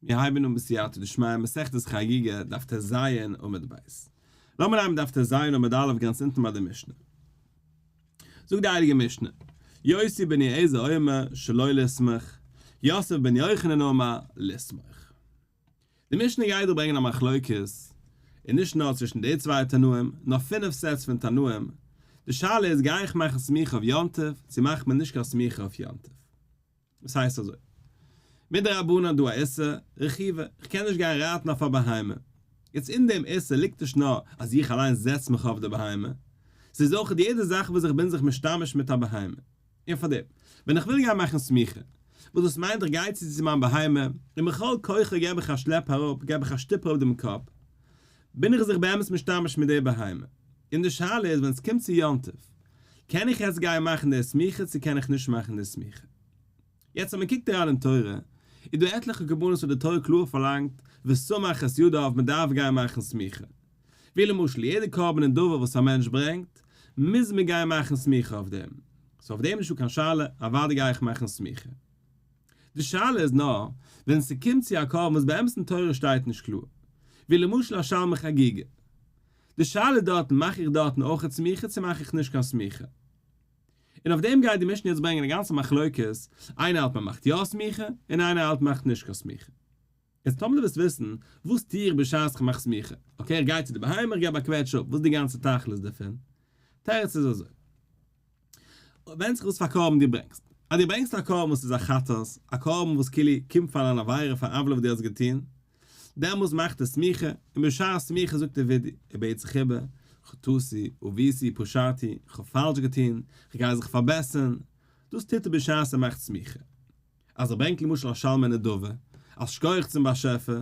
מיר הייבן אן בסייעתא דשמיא מסכת חגיגה דף טז עמוד ב'. לאמיר הייבן דף טז עמוד א' גאנץ אונטן ביי די משנה. זאגט די הייליגע משנה, יוסי בן יועזר אומר שלא לסמוך, יוסף בן יוחנן אומר לסמוך. די משנה גייט דא ברענגען א מחלוקת, און נישט נאר צווישן די צוויי תנאים, נאר פינף sets פון תנאים. די שאלה איז גיי איך מאכן סמיכה אויף יום טוב, צו מאכט מען נישט קיין סמיכה אויף יום טוב. וואס הייסט אזוי? מדרבנן דא א איסור רכיבה, איך קען נישט גיין רייטן אויף א בהמה. יעצט אין דעם איסור ליגט נישט נאר אז איך אליינס זעץ מיך אויף די בהמה, ס'איז אויך יעדע זאך וואס איך בין זיך משתמש מיט א בהמה. און פארדעם, ווען איך וויל גיין מאכן סמיכה, וואס דאס מיינט איך גיי צו צו מיין בהמה, און בכל כוחי געב איך א שלעפ אראפ, געב איך א שטופ אראפ דעם קאפ, בין איך זיך באמת משתמש מיט די בהמה. און די שאלה איז ווען ס'קומט צו יום טוב, קען איך יעצט גיין מאכן די סמיכה צו קען איך נישט מאכן די סמיכה? יעצט אז מען קוקט אריין אין תורה, איז דא עטליכע קרבנות וואס די תורה קלאר פארלאנגט וסמך את ידיו מען דארף גיין מאכן סמיכה. ווי למשל יעדע קרבן נדבה וואס א מענטש ברענגט, מוז מען גיין מאכן סמיכה אויף דעם. so אויף דעם נישטא קיין שאלה, אוודאי גיי איך מאכן סמיכה. די שאלה איז נאר ווען ס'קומט צו א קרבן וואס באמת אין תורה שטייט נישט קלאר, ווי למשל א שלמי חגיגה. די שאלה איז דארטן מאך איך דארטן אויכעט סמיכה צו מאך איך נישט קיין סמיכה? און אויף דעם גייט די משנה יעצט ברענגען א גאנצע מחלוקת, איינער האלט מען מאכט יא סמיכה, און איינער האלט מאכט נישט קיין סמיכה. יעצט טאמער דו ווילסט וויסן וואס טו איך בשעת איך מאך סמיכה, okay איך גיי צו די בהמה איך געב א קוועטש אפ, וואס איז די גאנצע תכלית דערפון? תירוץ איז אזוי. ווענדט זיך וואס פאר קרבן דו ברענגסט. אז דו ברענגסט א קרבן וואס איז א חטאת, א קרבן וואס כאילו קומט פאר אן עבירה פאר עוולה וואס דו האסט געטון, דעמאלס מאכט ער סמיכה, און בשעת סמיכה זאגט ער וידוי, ער בעט זיך איבער, חטאתי, עויתי, פשעתי, איך האב פאלש געטון, איך גיי זיך פארבעסערן. דאס טוט ער בשעת ער מאכט סמיכה. אז ער ברענגט למשל א שלמי נדבה, אלס שכוח צום באשעפער,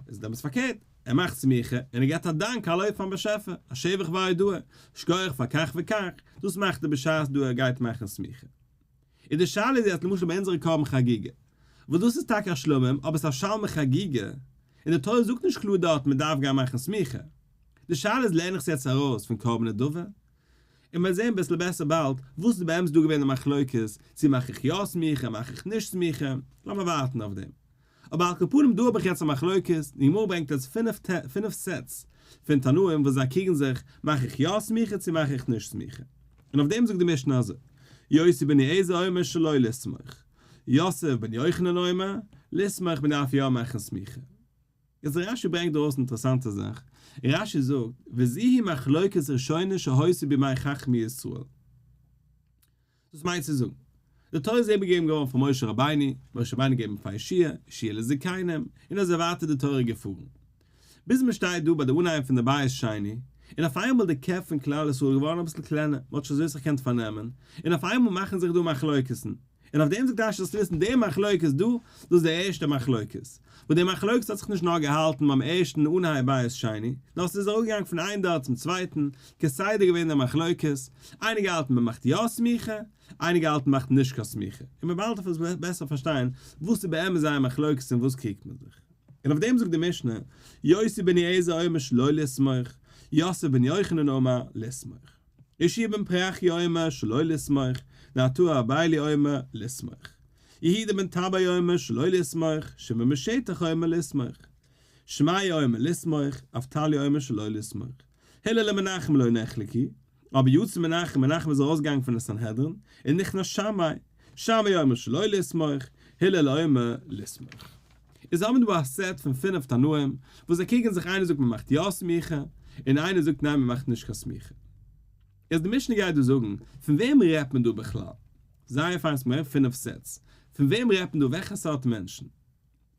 איז דעמאלס פארקערט, ער מאכט סמיכה און ער געבט א דאנק א לויב פארן באשעפער, א שבח והודאה, שכוח פאר כך וכך, דאס מאכט ער בשעת דא ער גייט מאכן סמיכה. און די שאלה איז יעצט למשל ביי אונזערע קרבן חגיגה, וואס דאס איז טאקע א שלמים אבער עס איז א שלמי חגיגה, און די תורה זאגט נישט קלאר דארט מען דארף גיין מאכן סמיכה. די שאלה איז לערן איך עס יעצט ארויס פון קרבן נדבה? און מ'וועט זען ביסל בעסער באלד וואס איז באמת דא געווען די מחלוקת, צו מאך איך יא סמיכה מאך איך נישט סמיכה, לאמיר ווארטן אויף דעם. אבער על כל פנים דא האב איך יעצט א מחלוקת, די גמרא ברענגט יעצט פינף sets פון תנאים וואס זיי קריגן זיך, מאך איך יא סמיכה צו מאך איך נישט סמיכה. און אויף דעם זאגט די משנה אזוי, יוסי בן יועזר אומר שלא לסמוך, יוסף בן יוחנן אומר, לסמוך מען דארף יא מאכן סמיכה. יעצט רשי ברענגט ארויס אן אינטערעסאנטע זאך, רשי זאגט, וזוהי מחלוקת ראשונה שהיתה בימי חכמי ישראל. דאס מיינט צו זאגן, די תורה איז איבערגעגעבן געווארן פון משה רבינו, משה רבינו געגעבן פאר יהושע, יהושע לזקנים, און אזוי ווייטער די תורה געפארן. ביז מען שטייט דא ביי די אנהייב פון די בית שני, און אויף איינמאל די קעפ פון כלל ישראל געווארן אביסל קלענער, מען האט שוין אזוי זיך געקענט פארנעמען, און אויף איינמאל מאכן זיך דא מחלוקת'ן, און אויף דעם זאגט רשי זאלסטו וויסן די מחלוקת דא, דאס איז די ערשטע מחלוקת, וואס די מחלוקת האט זיך נישט נאר געהאלטן ביים ערשטן אנהייב בית שני, נאר ס'איז אראפגעגאנגען פון איין דור צום צווייטן, כסדר געווען די מחלוקת, איינער געהאלטן מען מאכט יא סמיכה, איינער געהאלטן מאכט נישט קיין סמיכה, און מען באלד דארף עס בעסער פארשטיין וואס איז באמת זייער מחלוקת און וואס קריגט מען זיך. און אויף דעם זאגט די משנה, יוסי בן יועזר אומר שלא לסמוך, יוסף בן יוחנן אומר לסמוך. יהושע בן פרחיה אומר שלא לסמוך, נהרדעא אביילי אומר לסמוך. יהודה בן טבאי אומר שלא לסמוך, שמעון בן שטח אומר לסמוך. שמעיה אומר לסמוך, אבטליון אומר שלא לסמוך. הלל ומנחם לא נחלקו, אבער יצא מנחם, מנחם איז ארויסגעגאנגען פון די סנהדרין, און נכנס שמאי. שמאי אומר שלא לסמוך, הלל אומר לסמוך. איז האבן דא א set פון פינף תנאים, וואס זיי קריגן זיך איינער זאגט מען מאכט יא סמיכה, און איינער זאגט ניין מען מאכט נישט קיין סמיכה. איז די משנה גייט דא זאגן, פון וועם רעדט מען דא בכלל? זייער פיין ס'מער פינף sets. פון וועם רעדט מען דא? וועלכע סארט מענטשן?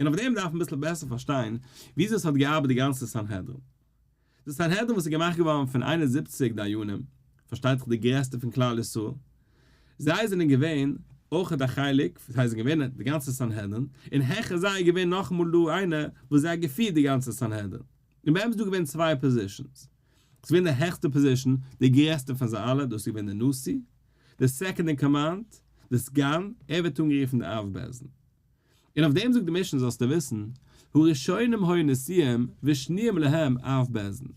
און אויף דעם דארף מען אביסל בעסער פארשטיין וויאזוי עס האט געארבעט די גאנצע סנהדרין. די סנהדרין וואס איז געמאכט געווארן פון 71 דיינים, פארשטייט זיך די גרעסטע פון כלל ישראל, זיי זענען געווען אויכעט א חלק, זיי זענען געווען די גאנצע סנהדרין, און העכער זיי איז געווען נאכאמאל דא איינער וואס זיי האט געפירט די גאנצע סנהדרין. און באמת איז דא געווען צוויי positions. ס'איז געווען די העכסטע position, די גרעסטע פון זיי אלע, דאס איז געווען די נשיא, די second אין command, די סגן, ער ווערט אנגערופן די אב בית דין. און אויף דעם זאגט די משנה זאלסטו וויסן, הראשונים היו נשיאים ושניים להם אב בית דין.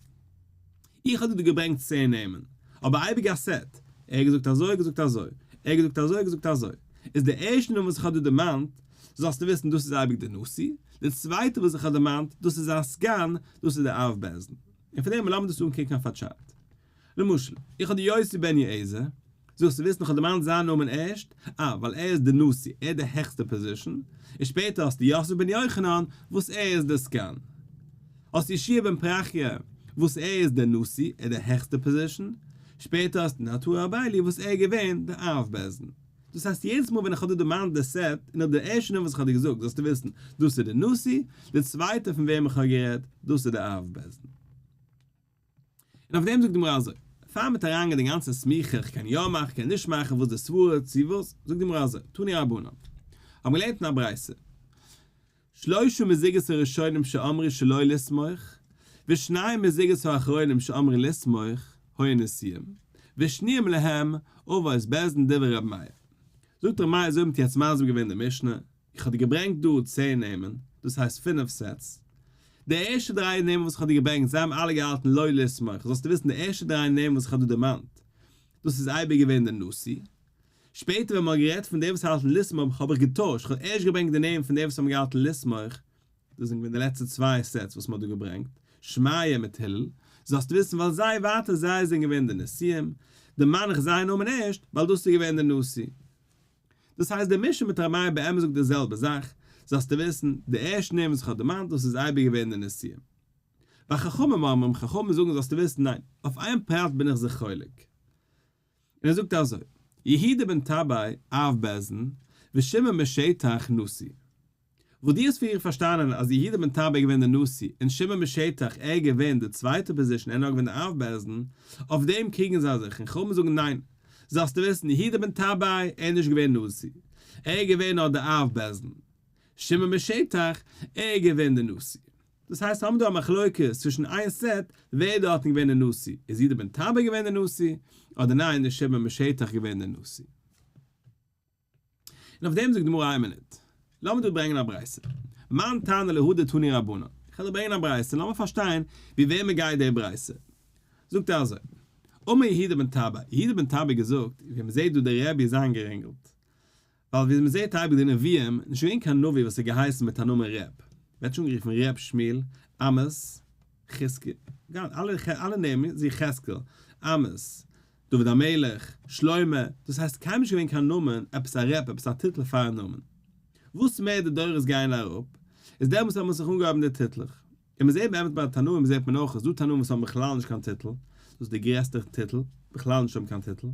איך האב דיר דא געברענגט צען נעמען, אבער אייביג א set, ער האט געזאגט אזוי, געזאגט אזוי, ער האט געזאגט אזוי, געזאגט אזוי, איז די ערשטע נאמען וואס איך האב דא דערמאנט, זאלסטו וויסן דאס איז אייביג די נשיא, די צווייטע וואס איך האב דערמאנט, דאס איז זיין סגן, דאס איז די אב בית דין. און פאר דעם לאמיר דאס אנקוקן אויף א chart. למשל, איך האב די יוסי בן יועזר, זאלסטו וויסן איך האב דערמאנט זיין נאמען ערשט, אה, ווייל ער איז די נשיא, ער איז די העכסטע position, און שפעטער האסטו יוסף בן יוחנן, וואס ער איז די סגן. האסט יהושע בן פרחיה, וואס ער איז דער נשיא, ער איז די העכסטע position, שפעטער האסטו נטעי ארבלי וואס ער איז געווען די אב בית דין. דאס הייסט יעדעס מאל ווען איך האב דיר דערמאנט די set, און אויב די ערשטע נאמען וואס איך האב דיר געזאגט זאלסטו וויסן דאס איז די נשיא, די צווייטע פון וועם איך האב גערעדט, דאס איז די אב בית דין. און אויף דעם זאגט די גמרא אזוי, פאר מ'וועט אריינגיין די גאנצע סמיכה, איך קען יא מאכן, קען נישט מאכן, וואס די סברה, צו וואס, זאגט די גמרא אזוי, תנו רבנן, האבן געלערנט אין א ברייתא, שלושה מזוגות הראשונים שאמרו שלא לסמוך, ושניים מזוגות האחרונים שאמרו לסמוך, היו נשיאים, ושניים להם, אבות בית דין דברי רבי מאיר. זאגט רבי מאיר אזוי האט יעצט מסביר געווען די משנה, איך האב דיר געברענגט דא צען נעמען, דאס הייסט פינף sets, די ערשטע דריי נעמען וואס איך האב דיר געברענגט זיי האבן אלע געהאלטן לא לסמוך, זאלסטו וויסן די ערשטע דריי נעמען וואס איך האב דא דערמאנט, דאס איז אייביג געווען די נשיא, שפעטער ווען מ'האט גערעדט פון די וואס האלטן לסמוך האב איך געטוישט, כ'האב ערשט געברענגט די נעמען פון די וואס האבן געהאלטן לסמוך, דאס זענען געווען די לעצטע צוויי sets וואס מ'האט דא געברענגט, שמעיה מיט הלל, זאלסטו וויסן ווייל זיי ווייטער זיי זענען געווען די נשיאים, דערמאן איך זייער נאמען ערשט, ווייל דאס איז געווען די נשיא. דאס הייסט די משנה מיט ר' מאיר באמת זאגט די זעלבע זאך, זאלסטו וויסן, די ערשטע נעמען וואס איך האב דערמאנט דאס איז אייביג געווען די נשיאים. וחכמים אומרים, חכמים זאגן זאלסטו וויסן ניין, אויף איין פרט בין איך זיך חולק. און ער זאגט אזוי, יהודה בן טבאי אב בית דין, ושמעון משטח נשיא. וואס דו האסט פריער פארשטאנען אז יהודה בן טבאי איז געווען דער נשיא און שמעון משטח ער איז געווען די צווייטע position ער איז נאר געווען די אב בית דין, אויף דעם קריגן זיי זיך און חכמים זאגן ניין, זאלסטו וויסן יהודה בן טבאי ער איז נישט געווען נשיא, ער איז געווען נאר די אב בית דין, שמעון משטח ער איז געווען די נשיא. דאס הייסט האבן דא א מחלוקת צווישן איין set ווער איז דארטן געווען די נשיא, איז יהודה בן טבאי געווען די נשיא, אדער ניין איז שמעון משטח געווען די נשיא. און אויף דעם זאגט די גמרא איין מינוט, לאמיר דא ברענגען א ברייתא, מאן תנא להא דתנו רבנן, איך וועל דיר ברענגען א ברייתא און לאמיר פארשטיין ווי וועמען גייט די ברייתא. זאגט ער אזוי, אמר יהודה בן טבאי, יהודה בן טבאי געזאגט, ווי מען זעט דא דער רבי איז איינגערינגלט, ווייל ווי מען זעט אייביג די נביאים, נישט געווען קיין נביא וואס איז געהייסן מיט א נאמען רב, ווערט שוין אנגערופן ר' שמואל, עמוס, חזקיה, אלע אלע נעמען זי יחזקאל, עמוס, דוד המלך, שלמה, דאס הייסט קיינמאל נישט געווען קיין נאמען, עפעס א רב, עפעס א טיטל פארן נאמען. וואס מער די דורות גייען אראפ, איז דעמאלטס האט מען זיך אנגעהויבן די טיטלעך. און מען זעט באמת ביי די תנאים זעט מען אויך אז דא תנאים וואס האבן בכלל נישט קיין טיטל, דאס איז די גרעסטע טיטל, בכלל נישט האבן קיין טיטל,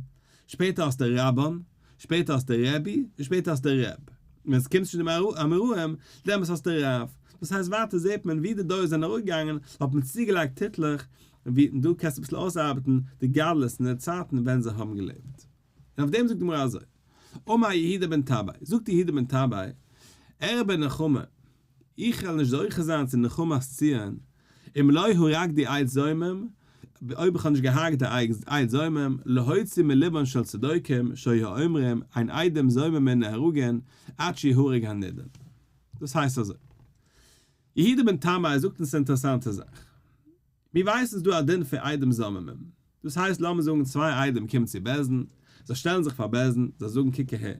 שפעטער האסטו רבן, שפעטער האסטו רבי, און שפעטער האסטו רב, און ווען עס קומט צו די אמוראים, דעמאלטס האסטו רב, דאס הייסט ווייטער זעט מען ווי די דורות זענען אראפגעגאנגען האט מען צוגעלייגט טיטלעך, ווי און דא קענסטו אביסל אויסארבעטן די גדלות אין די צייטן ווען זיי האבן געלעבט. און אויף דעם זאגט די גמרא אזוי, אמר יהודה בן טבאי, זאגט יהודה בן טבאי, ארבה נחמה, איך וועל נישט זוכה זיין צו נחמת ציון, אם לא הרגתי עד זומם, אויב איך האב נישט געהארגט די עד זומם, להוציא מלבן של צדוקים, שהיו אומרים, אין עדים זוממין נהרגין, עד שיהרג הנידון. דאס הייסט אזוי. יהודה בן טבאי זאגט אונז א אינטערעסאנטע זאך. מיר ווייסן ס'איז דא א דין פון עדים זוממים. דאס הייסט לאמיר זאגן צוויי עדים קומען צו בית דין, זיי שטעלן זיך פאר בית דין, זיי זאגן קוק אהער,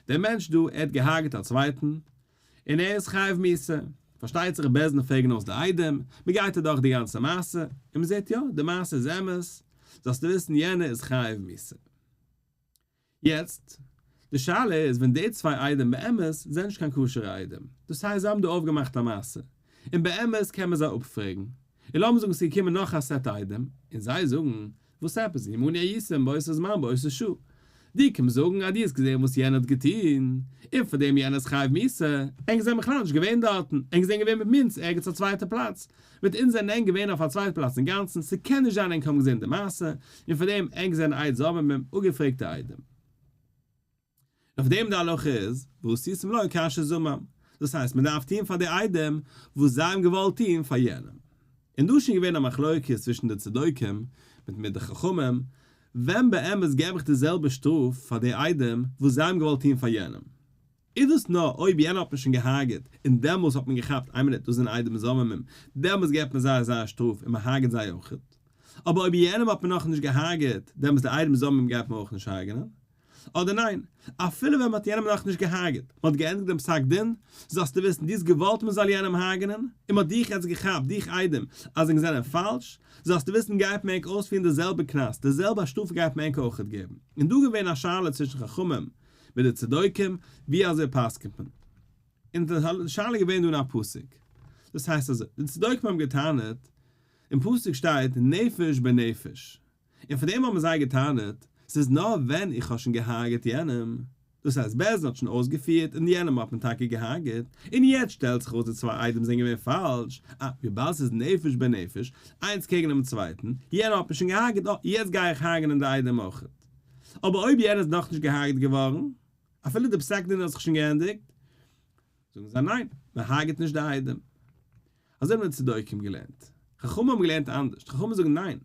דער מענטש דא, ער האט געהארגעט א צווייטן, און ער איז חייב מיתה. פארשטייט זיך בית דין פרעגן אויס די עדים, מען גייט אדורך די גאנצע מעשה, און מען זעט יא, די מעשה איז אמת, זאלסטו וויסן יענער איז חייב מיתה. יעצט, די שאלה איז ווען די צוויי עדים באמת זענען נישט קיין כשר'ע עדים, דאס הייסט זיי האבן דא אויפגעמאכט א מעשה, און באמת קען מען זיי אפפרעגן, און לאמיר זאגן ס'איז געקומען נאך א set עדים, און זיי זאגן, וואס עפעס, עמנו הייתם באותו זמן באותה שעה. דו קומסט זאגן אז דו האסט געזען וואס יענער האט געטון, און פאר דעם יענער איז חייב מיתה, ענק זענען בכלל נישט געווען דארטן, ענק זענען געווען מיט אונז ערגעץ א צווייטע פלאץ, מיט אונז זענען ענק געווען אויף א צווייטע פלאץ אינגאנצן, ס'קען נישט זיין ענק האבן געזען די מעשה, און פאר דעם ענק זענען עד זוממים, אפגעפרעגטע עדים. אויף דעם די הלכה איז, ועשיתם לו כאשר זמם, דאס הייסט מען דארף טון פאר די עדים וואס זיי האבן געוואלט טון פאר יענעם. און דא איז שוין געווען א מחלוקת צווישן די צדוקים מיט מיט די חכמים, ווען באמת געב איך די זעלבע שטראף פאר די עדים וואס זיי האבן געוואלט טון פאר יענעם? איז דאס נאר אויב יענער האט מען שוין געהארגעט און דעמאלס האט מען געכאפט איין מינוט דאס זענען עדים זוממים, דעמאלס געבט מען זיי אזא שטראף און מען הארגעט זיי אויכעט. אבער אויב יענעם האט מען נאכנישט געהארגעט, דעמאלס די עדים זוממים גייט מען אויך נישט הרג'נען. אדער ניין, אפילו ווען מען האט יענעם נאכנישט געהארגעט, מען האט געענדיגט דעם פסק דין, זאלסטו וויסן, דו האסט געוואלט מען זאל יענעם הרג'נען, און מען האט דיך יעצט געכאפט, דיך עדים, אז ענק זענען פאלש, זאלסטו וויסן גייט מען ענק אויספירן די זעלבע קנס, די זעלבע שטראף גייט מען ענק אויכעט געבן. און דא געווען א שאלה צווישן חכמים מיט די צדוקים, ווי אזוי פסק'נט מען? און די שאלה איז געווען דא אין א פסוק. דאס הייסט אזוי, די צדוקים האבן געטענה'ט, אין פסוק שטייט נפש בנפש, און פון דעם האבן זיי געטענה'ט, ס'איז נאר ווען איך האב שוין געהארגעט יענעם, דאס הייסט בית דין האט שוין אויסגעפירט און יענעם האט מען טאקע געהארגעט, און יעצט שטעלט זיך אויס די צוויי עדים זענען געווען פאלש, אה, וויבאלד ס'איז נפש בנפש, איינס קעגן דעם צווייטן, יענעם האט מען שוין געהארגעט, אה, יעצט גיי איך הרג'נען די עדים אויכעט. אבער אויב יענער איז נאכנישט געהארגעט געווארן, אפילו די פסק דין האט זיך שוין געענדיגט, זאגן זיי ניין, מען הרג'עט נישט די עדים. אזוי האבן די צדוקים געלערנט. חכמים האבן געלערנט אנדערש, חכמים זאגן ניין,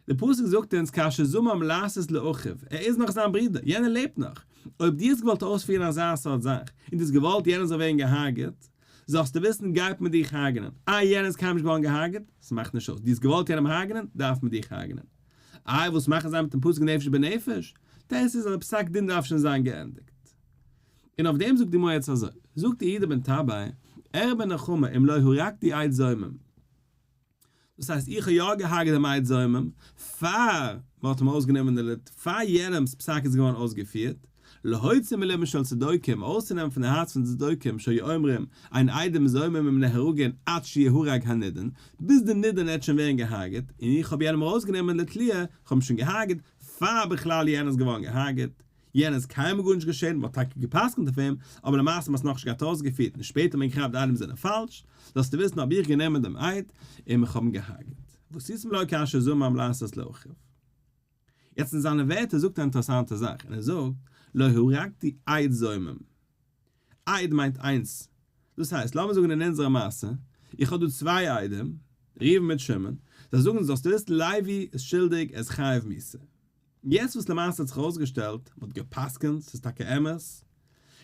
די פסוק זאגט אונז כאשר זמם לעשות לאחיו, ער איז נאך זיין ברודער, יענער לעבט נאך, אויב דו האסט געוואלט אויספירן אזא סארט זאך, און דו האסט געוואלט יענער זאל ווערן געהארגעט, זאלסטו וויסן גייט מען דיך הרג'נען, איי יענער איז קיינמאל נישט געווארן געהארגעט, ס'מאכט נישט אויס, דו האסט געוואלט יענעם הרג'נען, דארף מען דיך הרג'נען. איי וואס מאכן זיי מיטן פסוק נפש בנפש? דאס איז אז די פסק דין דארף שוין זיין געענדיגט. און אויף דעם זאגט די גמרא יעצט אזוי, זאגט יהודה בן טבאי, אראה בנחמה אם לא הרגתי עד זומם, דאס הייסט איך האב יא געהארגעט דעם עד זומם פאר מען האט אים אויסגענומען די לת פאר יענעמס פסק איז געווארן אויסגעפירט, להוציא מלבן של צדוקים, אויסצונעמען פון די הארץ פון די צדוקים שהיו אומרים אין עדים זוממים נהרגין עד שיהרג הנידון, ביז די נידון עט שוין ווערן געהארגעט, און איך האב יענעם ארויסגענומען לתליה, איך האב אים שוין געהארגעט פאר בכלל יענער איז געווארן געהארגעט. יענער איז קיינמאל גארנישט געשען, מ'האט טאקע גע'פסק'נט אויף אים, אבער למעשה מ'האט עס נאכנישט געהאט אויסגעפירט און שפעטער האט מען געכאפט די עדים זענען פאלש, זאלסטו וויסן האב איך גענומען דעם עד און איך האב אים געהארגעט. ועשיתם לו כאשר זמם לעשות לאחיו. יעצט אין זיינע ווערטער זאגט ער א אינטערעסאנטע זאך און ער זאגט לא הרגתי עד זומם. עד מיינט איינס. דאס הייסט, לאמיר זאגן אין אונזערע מעשה, איך האב דא צוויי עדים, ראובן מיט שמעון, זיי זאגן זאלסטו וויסן לוי איז שולדיג ער איז חייב מיתה. יעצט וואס למעשה האט זיך ארויסגעשטעלט, מען האט גע'פסק'נט, ס'איז טאקע אמת,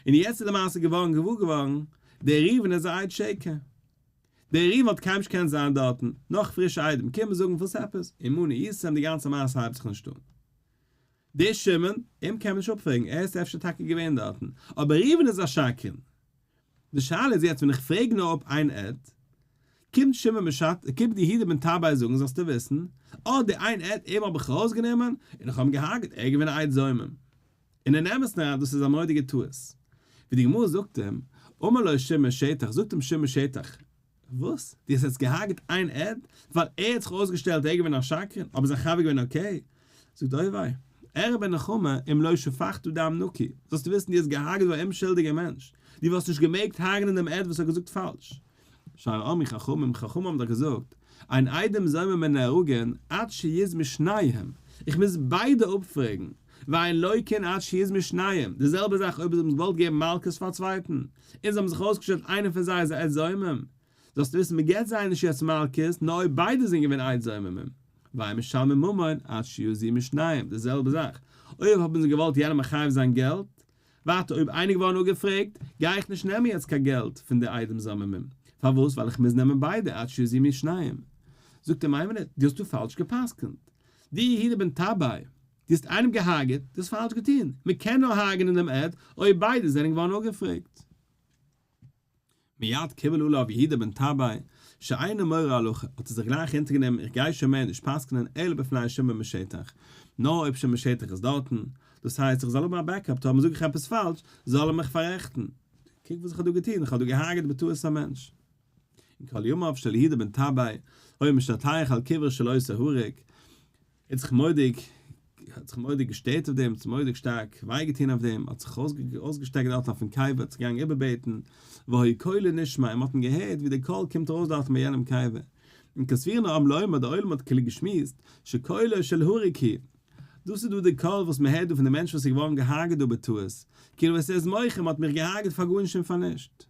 און יעצט איז למעשה געווארן געוואר געווארן, דער ראובן איז א עד שקר. דער ראובן האט קיינמאל נישט געקענט זיין דארטן, נאך פרישע עדים קומען זאגן וואס עפעס, עמנו הייתם, די גאנצע מעשה הייבט זיך נישט אן. דער שמעון, אים קען מען נישט אפפרעגן, ער איז אפשר טאקע געווען דארטן, אבער ראובן איז א שקרן. די שאלה איז יעצט ווען איך פרעג נאר אפ איין עד, קומט שמעון בשט קומט יהודה בן טבאי זאגן זאלסטו וויסן, אה די איין עד אים האב איך ארויסגענומען און איך האב אים געהארגעט ער איז געווען א עד זומם. און אין אמת'ן אריין דאס איז א מורא'דיגע טעות. ווי די גמרא זאגט אים, אמר לו שמעון שטח זאגט אים שמעון שטח, וואס? דו האסט יעצט געהארגעט איין עד ווייל ער האט זיך אויסגעשטעלט ער איז געווען א שקרן אבער זיין חבר איז געווען okay? זאגט אוי וויי, אראה בנחמה אם לא שפכת דם נקי, זאלסטו וויסן דו האסט געהארגעט דא א אומשולדיגער מענטש, דו וואלסט נישט געמעגט הרג'נען דעם עד וואס האט געזאגט פאלש. שהרי אמרו חכמים, חכמים האבן דאך געזאגט, אין עדים זוממין נהרגין עד שיזמו שניהם, איך מוז ביידע אפפרעגן, ואין לוקין עד שיזמו שניהם, די זעלבע זאך אויב זיי האבן געוואלט געבן מלקות פאר א צווייטן, און זיי האבן זיך אויסגעשטעלט איינער פון זיי איז א עד זומם, זאלסטו וויסן מען געבט זיי נישט יעצט מלקות נאר אויב ביידע זענען געווען עד זוממים, ואין משלמין ממון עד שיזומו שניהם, די זעלבע זאך אויב האבן זיי געוואלט יענעם מחייב זיין געלט, ווייטער אויב איינער געווארן אפגעפרעגט, גיי איך נישט נעמען יעצט קיין געלט פון די עדים זוממים, פארוואס ווייל איך מוז נעמען ביידע עד שיזומו שניהם. זאגט אים איין מינוט, דו האסט דא פאלש גע'פסק'נט. דו יהודה בן טבאי, דו האסט איינעם געהארגעט, דו האסט פאלש געטון, מען קען נאר הרג'נען דעם עד אויב ביידע זענען געווארן אפגעפרעגט. מיד קיבל עליו יהודה בן טבאי שאינו מורה הלכה, האט ער זיך גלייך אונטערגענומען איך גיי שוין מער נישט פסק'נען אלא בפני שמעון בשטח, נאר אויב שמעון בשטח איז דארטן, דאס הייסט איך זאל האבן א backup טאמער זאג איך עפעס פאלש זאל ער מיך פאררעכטן, קוק וואס איך האב דא געטון, איך האב דא געהארגעט בטעות א מענטש. און כל ימיו של יהודה בן טבאי היה משתטח על קברו של אותו הרוג, ער האט זיך מורא'דיג האט זיך מורא'דיג געשטערט אויף דעם, האט זיך מורא'דיג שטארק וויי געטון אויף דעם, האט זיך אויסגעשטעקט דארטן אויפן קבר, האט זיך געגאנגען איבערבעטן, והיה קולו נשמע, און מען האט אים געהערט ווי דער קול קומט ארויס דארטן ביי יענעם קבר, און כסבורין העם לומר, דער עולם האט כאילו געשמועסט, שקולו של הרוג הוא, דאס איז דא די קול וואס מען הערט דא פון די מענטש וואס איז געווארן געהארגעט דא בטעות, כאילו עס איז מוחה, מען האט מיך געהארגעט פאר גארנישט און פאר נישט.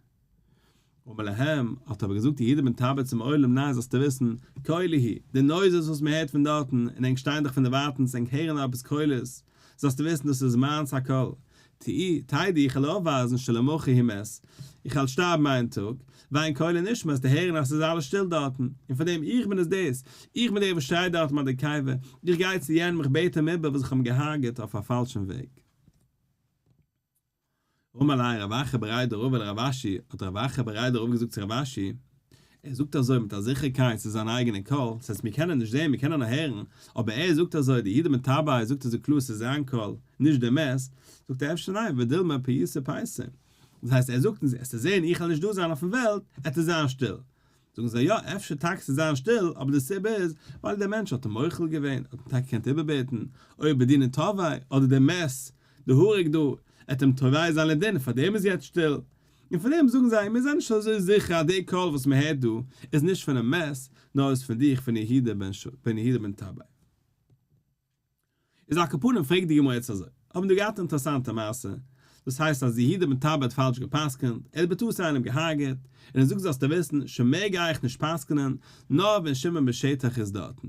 אמר להם, האט אבער געזאגט יהודה בן טבאי צום עולם, ניין זאלסטו וויסן, קולי הוא, די noises וואס מען הערט פון דארטן, און ענק שטייען דאך פון דערווייטנס, ענק הערן עפעס קולות, זאלסטו וויסן דאס איז מיינס א קול, תדעו, איך וועל אויפווייזן שלמחר הוא מת, איך וועל שטארבן איין טאג, ואין קולו נשמע, וועסטו הערן אז ס'איז אלעס שטיל דארטן, און פאר דעם איך בין עס דאס, איך בין דער וואס שרייט דארטן ביי די קבר, איך גיי צו יענעם איך בעט אים איבער וואס איך האב אים געהארגעט אויף א פאלשן וועג. אמר ליה רב אחא בריה דרבא לרב אשי, האט רב אחא בריה דרבא געזאגט צו רב אשי, ער זאגט אזוי מיט א זיכערקייט ס'איז זיין אייגענע קול, ס'הייסט מיר קענען נישט זען מיר קענען נאר הערן, אבער ער זאגט אזוי, די יהודה בן טבאי זאגט אזוי קלאר ס'איז זיין קול, נישט די מת, זאגט ער אפשר ניין ודילמא פייסי פייסי, דאס הייסט ער זאגט אונז עסטו זען איך וועל נישט דא זיין אויפן וועלט, עט עס זיין שטיל, זאגן זיי יא אפשר טאקע ס'זאל זיין שטיל אבער די סיבה איז ווייל דער מענטש האט אים מוחל געווען האט אים טאקע געקענט איבערבעטן או בדינא תבעיה אדער דער מת די הרוג דא עט אים תובע זיין לדין פארדעם איז יעצט שטיל און פארדעם זאגן זיי מיר זענען נישט אזוי זיכער אז די קול וואס מען הערט דא איז נישט פונעם מת נאר איז פון דיך פון יהודה בן טבאי. איז על כל פנים פרעגט די גמרא יעצט אזוי, האבן דא געהאט א אינטערעסאנטע מעשה, דאס הייסט אז יהודה בן טבאי האט פאלש גע'פסק'נט, ער האט בטעות איינעם גע'הרג'עט, און ער זאגט זאלסטו וויסן, שוין מער גיי איך נישט פסק'נען, נאר ווען שמעון בן שטח איז דארטן.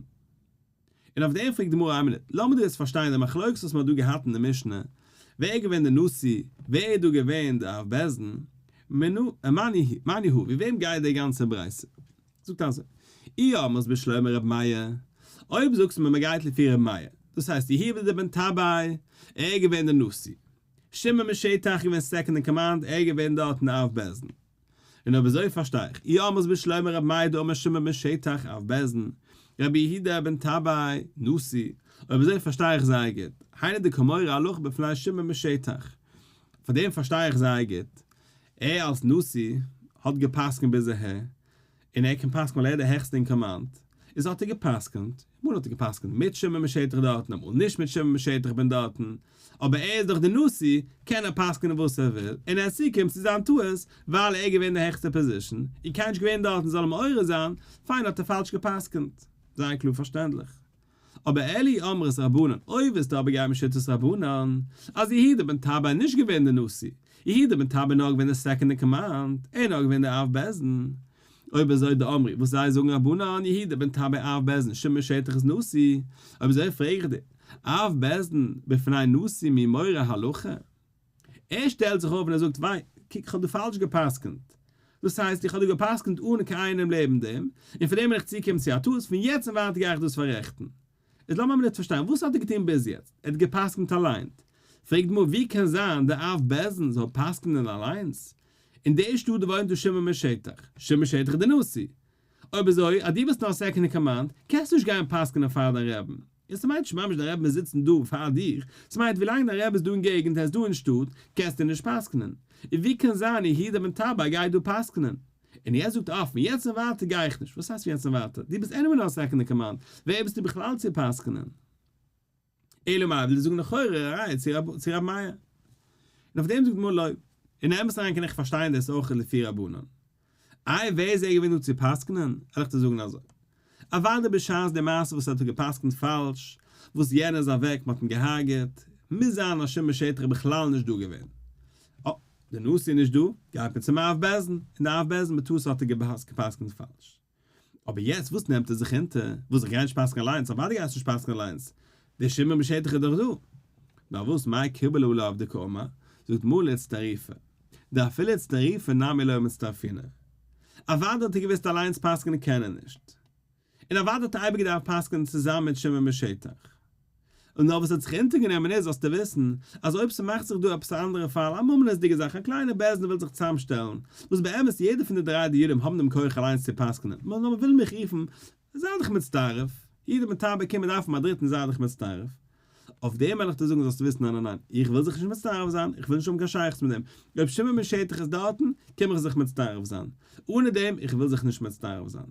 און אויף דעם פרעגט די גמרא איין מינוט, לאמיר דא יעצט פארשטיין די מחלוקת וואס מען האט דא געהאט אין די משנה, ווער איז געווען די נשיא, ווער איז דא געווען די אב בית דין, מני הוא, ווי וועם גייט די גאנצע ברייתא? זאגט אזוי, אי אמרת בשלמא ר' מאיר, אויב זאגסטו מיר מ'גייט לפי ר' מאיר, דאס הייסט יהודה בן טבאי, ער איז געווען דער נשיא, שמעון בן שטח איז געווען second אין command, ער איז געווען דארטן אב בית דין. און אויב אזוי פארשטיי איך, אי אמרת בשלמא ר' מאיר דאמר שמעון בן שטח אב בית דין, רבי יהודה בן טבאי, נשיא, אויב אזוי פארשטיי איך זייער גוט, היינו דקא מורה הלכה בפני שמעון בן שטח. פאר דעם פארשטיי איך זייער גוט, ער אלס נשיא האט גע'פסק'נט ביז אהער, און ער קען פסק'ן ווייל ער איז דער העכסטע אין command, איז האט ער גע'פסק'נט, אמאל האט ער גע'פסק'נט מיט שמעון בן שטח דארטן, אמאל נישט מיט שמעון בן שטח בן דארטן, אבער ער איז דאך דער נשיא, קען ער פסק'נען וואס ער וויל, און ער איז צוגעקומען צו זיין טעות, ווייל ער איז געווען דער העכסטע position, און קיינער נישט געווען דארטן זאל אים מעורר זיין, פיין האט ער פאלש גע'פסק'נט. זייער קלאר פארשטענדליך. אבער אלא אי אמרת רבנן, אויב ווילסטו אבער גיין בשיטת רבנן, אז יהודה בן טבאי איז נישט געווען דער נשיא, יהודה בן טבאי איז נאר געווען דער second אין command, ער איז נאר געווען דער אב בית דין. אויב אזוי דאמרי, וואס זיי זאגן רבנן, יהודה בן טבאי אב בית דין, שמעון שטח איז נשיא, אויב אזוי פרעג איך דיר, אב בית דין בפני נשיא מי מורה הלכה? ער שטעלט זיך אויף און ער זאגט, וויי, קוק איך האב דא פאלש גע'פסק'נט, דאס הייסט איך האב דא גע'פסק'נט אן קיין איינעם לעבן דעם, און פון דעם בין איך צוגעקומען צו א טעות, פון יעצט און ווייטער גיי איך דאס פאררעכטן. איז לאמיר א מינוט פארשטיין, וואס האט ער געטון ביז יעצט? ער האט גע'פסק'נט אליין. פרעגט די גמרא, ווי קען זיין דער אב בית דין זאל פסק'נען אליינס? אין די שטאט וואוינט דא שמעון בן שטח, שמעון בן שטח איז דער נשיא. אויב אזוי, אז דו ביסט נאר second אין command, קענסטו נישט גיין פסק'נען פאר דיין רעבין. און ס'מיינט נישט ממש דיין רבי מוז זיצן דא פאר דיך, ס'מיינט ווילאנג דיין רבי איז דא אין געגנט, ער איז דא אין שטאט, קענסטו נישט פסק'נען. און ווי קען זיין יהודה בן טבאי גייט דא פסק'נען? און יעצט זאגט ער פון יעצט און ווייטער גיי איך נישט. וואס הייסט פון יעצט און ווייטער? דו ביסט anyway נאר second אין command, ווער ביסטו בכלל צו פסק'נען? אלא מאי וויל ער זאגן לכאורה א ראיה צו רבי מאיר. און אויף דעם זאגט גמרא לא. אין אמת אריין קען איך פארשטיין דאס אויך לפי רבנן. איי ווער איז ער געווען דא צו פסק'נען? וועל איך דיר זאגן אזוי. אוודאי בשעת די מעשה וואס ער האט גע'פסק'נט פאלש, וואס יענער איז אוועק, מ'האט אים גע'הרג'עט, מוז זיין אז שמעון שטח איז בכלל נישט דא געווען. אה, די נשיא איז נישט דא, גייט מען צום אב בית דין, און די אב בית דין בטעות האט ער גע'פסק'נט פאלש. אבער יעצט וואס נעמט ער זיך אונטער? וואס איך גיי נישט פסק'ן אליינס? אוודאי גייסטו נישט פסק'ן אליינס, דער שמעון בן שטח איז דאך דא. נאר וואס מאי קיבל עליו דקאמר, זאגט מלא איצטריפא, דאפילו איצטריפא נמי לא מצטרפינא. אוודאי האט ער געוואוסט אליינס פסק'נען קען ער נישט. און אוודאי האט ער אייביג געדארפט פסק'נען צוזאמען מיט שמעון בן שטח. און נאר וואס האט זיך אונטערגענומען איז זאלסטו וויסן אז אויב ס'מאכט זיך דא עפעס א אנדערע פאל א ממונות'דיגע זאך א קליינע בית דין וויל זיך צוזאמשטעלן וואס באמת יעדער פון די דריי דיונים האבן דעם כח אליינס צו פסק'נען נאר מ'וויל מיך רופן זיי דיך מצטרף יעדער מטעם באקומען דארף מען א דריטן זיי דיך מצטרף אויף דעם וועל איך דיר זאגן זאלסטו וויסן ניין ניין ניין איך וויל זיך נישט מצטרף זיין איך וויל נישט האבן קיין שייכות מיט דעם אויב שמעון בן שטח איז דארטן קום איך זיך מצטרף זיין אנע דעם איך וויל זיך נישט מצטרף זיין.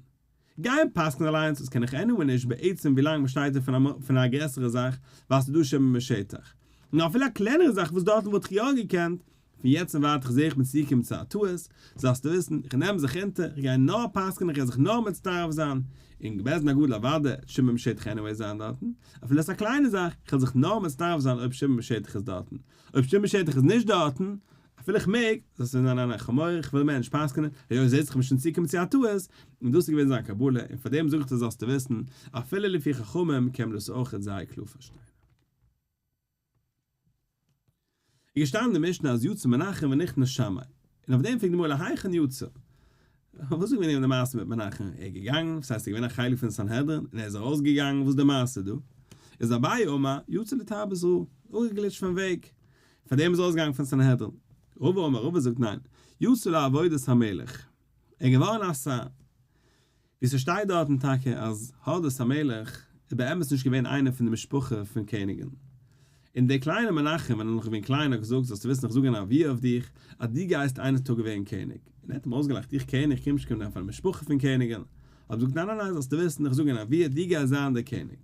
גיין פסק'ן אליינס דאס קען איך anyway נישט בעצם ווילאנג מ'שטייט דא פון א גרעסערע זאך ווייל ס'איז דא שמעון בשטח. נאר אפילו א קלענערע זאך וואס דארטן וואלט איך יא געקענט, פון יעצט און ווייטער זעה איך מיר צוקומען צו א טעות, זאלסטו וויסן, איך נעם זיך אונטער, איך גיי נאר פסק'ן איך גיי זיך נאר מצטרף זיין, אין בית דין הגדול אוודאי וועט שמעון בשטח anyway זיין דארטן, אפילו עס איז א קליינע זאך, איך וועל זיך נאר מצטרף זיין אויב שמעון בשטח איז דארטן, אויב שמעון בשטח איז נישט דארטן, אפילו איך מעג, זאלסטו ניין ניין ניין חמור, איך וויל מער נישט פסק'נען, היות זעהט זיך מ'איז שוין צוקומען צו א טעות, און דאס איז געווען זיין קבלה, און פאר דעם זאג איך דיר זאלסטו וויסן, אפילו לפי חכמים קען מען דאס אויכעט זייער קלאר פארשטיין. איז געשטאנען אין די משנה אז יצא מנחם ונכנס שמאי, און אויף דעם פרעגט די גמרא להיכן יצא? וואס איז געווען די מעשה מיט מנחם? ער איז געגאנגען, וואס הייסט ער איז געווען א חלק פון סנהדרין, און ער איז ארויסגעגאנגען, וואס איז די מעשה דא? איז אביי אמר, יצא לתרבות רעה, אפגעגליטשט פון וועג, פאר דעם איז ארויסגעגאנגען פון סנהדרין. רבא אמר רבא זאגט ניין, יצא לעבודת המלך, ער איז געווארן א שר. ווי ס'שטייט דארטן טאקע אז הורדוס המלך איז באמת נישט געווען איינער פון די משפחה פון קעניגן. און דער קליינער מנחם ווען ער איז נאך געווען קליין האט געזאגט זאלסטו וויסן איך זאג א נבואה אויף דיך אז דו גייסט איינער טאג ווערן קעניג. און ער האט אים אויסגעלאכט איך קעניג איך קום נישט פון א משפחה פון קעניגן. האט ער געזאגט ניין ניין ניין זאלסטו וויסן איך זאג א נבואה דו גייסט זיין דער קעניג.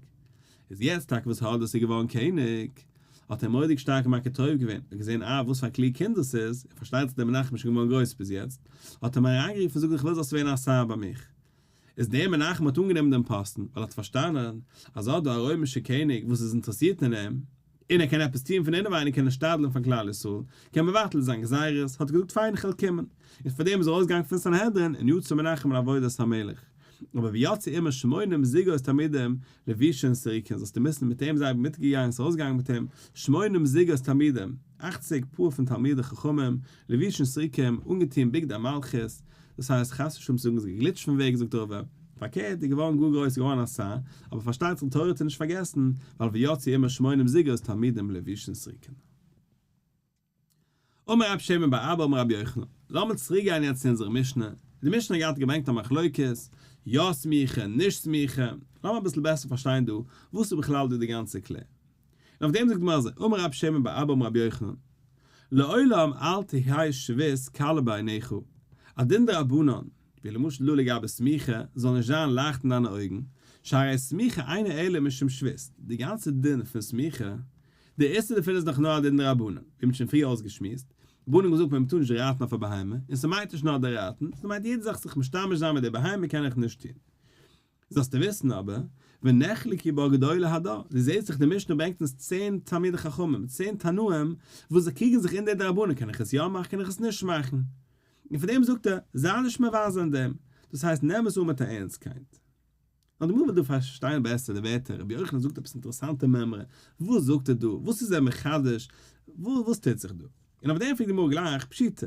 איז יעצט טאקע וואס הורדוס איז געווארן קעניג האט ער מורא'דיג שטארק מכיר טוב געווען, ער האט געזען אה וואס פאר א קלוג קינד דאס איז, און פארשטייט זיך דער מנחם איז שוין געווארן גרויס ביז יעצט, האט ער אים אריינגערופן און זאגט איך וויל זאלסט ווערן א שר ביי מיך. איז דער מנחם האט אנגענומען דעם פאסטן, ווייל ער האט פארשטאנען אז אט דער רוימישער קעניג וואס איז אינטערעסירט אין אים, און ער קען עפעס טון פון אינעווייניג קען ער שתדל'ן פאר כלל ישראל, קען מבטל זיין גזירות, האט ער געזאגט פיין איך וועל קומען. און פאר דעם איז ער ארויסגעגאנגען פון סנהדרין און יצא מנחם לעבודת המלך. אבער ויצאו עמו שמונים זוגות תלמידים לבושין סריקין זאלסטו וויסן מיט אים זיי מיטגעגאנגען ס'איז ארויסגעגאנגען מיט אים שמונים זוגות תלמידים, אכציג פאר פון תלמידי חכמים, לבושין סרוקים, אנגעטון בגדי מלכות, דאס הייסט חס ושלום צו זאגן איז געגליטשט פון וועג זאגט רבא, פארקערט איז געווארן גאר גרויס איז געווארן א שר, אבער פארשטייט זיך די תורה האט ער נישט פארגעסן, ווייל ויצאו עמו שמונים זוגות תלמידים לבושין סריקין. אמר רב שמן בר אבא אמר רבי יוחנן, לאמיר צוריק גיין יעצט צו אונזערע משנה, די משנה האט געהאט געברענגט א מחלוקת, יא סמיכה, נישט סמיכה, לאמיר אביסל בעסער פארשטיין דא, וואס איז בכלל דא די גאנצע קלער. און אויף דעם זאגט די גמרא אזוי, אמר רב שמן בר אבא אמר רבי יוחנן, לעולם אל תהא שבות קלה בעיניך, א דין דרבנן, ווי למשל דא לגבי סמיכה, זאל נישט זיין לייכט אין דיינע אויגן, שהרי סמיכה אינה אלא משום שבות, די גאנצע דין פון סמיכה, די איסור דערפון איז דאך נאר א דין דרבנן, ווי מ'האט שוין פריער אויסגעשמועסט, רבנן האבן געזאגט מען טאר נישט רייטן אויף א בהמה, און ס'מיינט נישט נאר די רייטן, ס'מיינט יעדע זאך זיך משתמש זיין מיט די בהמה קען איך נישט טון. זאלסטו וויסן אבער, ונחלקו בה גדולי הדור, דו זעסט דאך די משנה ברענגט אונז צען תלמידי חכמים, צען תנאים, וואס זיי קריגן זיך אין די דרבנן, קען איך עס יא מאכן קען איך עס נישט מאכן. און פון דעם זאגט ער, זיי נישט מבזה אין דעם, דאס הייסט נעם עס אן מיט א ערנסטקייט. נאר די גמרא וויל דא פארשטיין בעסער די ווערטער, רבי יוחנן זאגט עפעס אינטערעסאנטע מימרא, וואס זאגט ער דא, וואס איז ער מחדש, וואס טוט זיך דא? און אויף דעם פרעגט די גמרא גלייך, פשיטא,